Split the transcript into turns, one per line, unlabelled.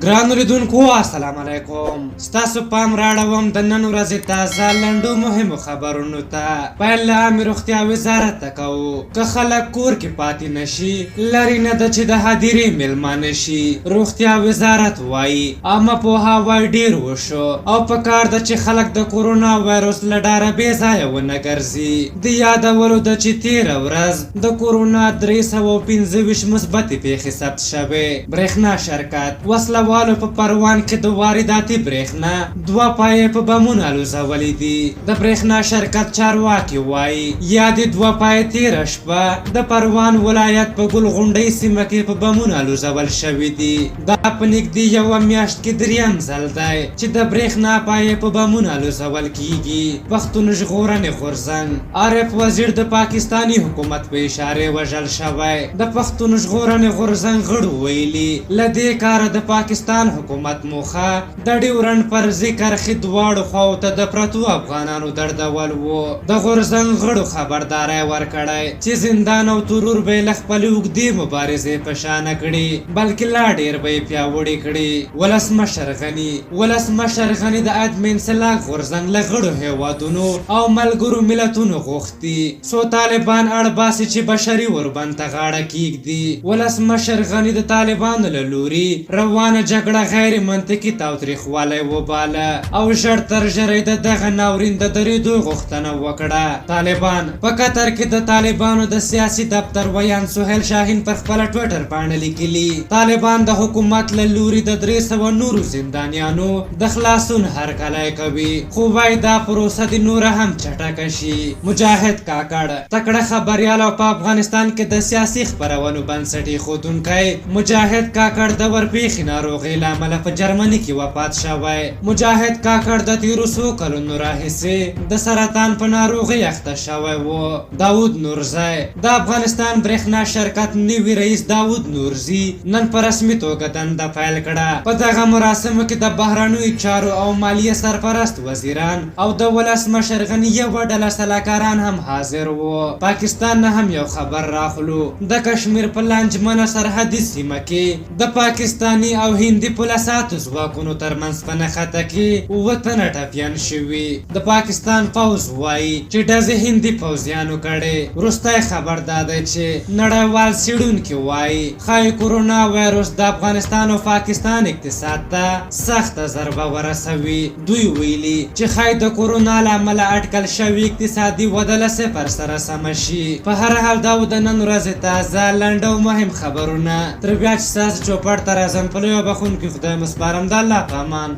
ګرانو لیدونکو السلام علیکم، ستاسو پام راړوم د نن ورځې تازه لنډو مهمو خبرونو ته. پیل له عامې روغتیا وزارت ته کوو. که خلک کور کې پاتې نشي، لرې نه ده چې د هدیرې میلمانه شي. روغتیا وزارت وایي عامه پوهاوی ډیر وشو او په کار ده چې خلک د کورونا وایرس له ډاره بې ځایه ونه ګرځي. د یادولو ده چې تیره ورځ د کورونا 325 مثبتې پېښې ثبت شوې. برېښنا شرکت وسله والو په پروان کې د وارداتي برېښنا دوه پایې په بمونو الوزولې دي. د برېښنا شرکت چارواکي وايي، یادې دوه پایې تېره شپه د پروان ولایت په ګل غونډۍ سیمه کې په بمونو الوزول شوې دي. دا په نږدې یوه میاشت کې دریم ځل دی چې د برېښنا پایې په بمونو الوزول کیږي. پښتون ژغورنې غورځنګ عارف وزیر د پاکستاني حکومت په اشارې وژل شوی. د پښتون ژغورنې غورځنګ غړو ویلي، له دې کاره د پاکستان حکومت موخه د ډیورنډ فرضي کرښې دواړو خواوو ته د پرتو افغانانو دردول وو. د غورځنګ غړو خبرداری ورکړی چې زندان او ترور به یې له خپلې اوږدې مبارزې په شا نه کړي، بلکې لا ډېر به یې پیاوړي کړي. ولسمشر غني ولسمشر غني د عدم انسلاک غورځنګ له غړو هېوادونو او ملګرو ملتونو غوښتي، څو طالبان اړ باسي چې بشري اوربند ته غاړه کېږدي. ولسمشر غني د طالبانو له لوري روانه جګړه غیر منطقي تاوتریخوالی وباله او ژر تر ژره یې د دغه ناورین د درېدو غوښتنه وکړه. طالبان په قطر کې د طالبانو د سیاسي دفتر ویاند سهیل شاهین پر خپله ټویټر پاڼه لیکلي، طالبان د حکومت له لوري د 300 نورو زندانیانو د خلاصون هرکلی کوي، خو وايي دا پروسه دې نوره هم چټکه شي. مجاهد کاکړ، تکړه خبریال او په افغانستان کې د سیاسي خپرونو بنسټ ایښودونکی مجاهد کاکړ د ورپېښې ناروغۍ له امله په جرمني کې وفات شوی. مجاهد کاکړ د تېرو څو کلونو راهیسې د سرطان په ناروغۍ اخته شوی و. داود نورزی، د افغانستان برېښنا شرکت نوي رئیس داود نورزي نن په رسمي توګه دنده پیل کړه. په دغه مراسمو کې د بهرنیو چارو او مالیې سرپرست وزیران او د ولسمشر غني یوه ډله سلاکاران هم حاضر وو. پاکستان نه هم یو خبر راخلو. د کشمیر په لانجمنه سرحدي سیمه کې د پاکستاني او هندي پوله ساتو ځواکونو ترمنځ په نښته کې اووه تنه ټپیان شوي. د پاکستان پوځ وايي چې ډزې هندي پوځیانو کړې. وروستی خبر دا دی چې نړیوال څېړونکي وايي ښايي کورونا وایروس د افغانستان او پاکستان اقتصاد ته سخته ضربه ورسوي. دوی ویلي چې ښايي د کورونا له امله اټکل شوې اقتصادي وده له صفر سره سمه شي. په هر حال دا و د نن ورځې تازه، لنډ او مهم خبرونه. تر بیا چې ستاسو چوپړ ته راځم، په لوی او بخښونکي خدای مو سپارم. د الله په امان.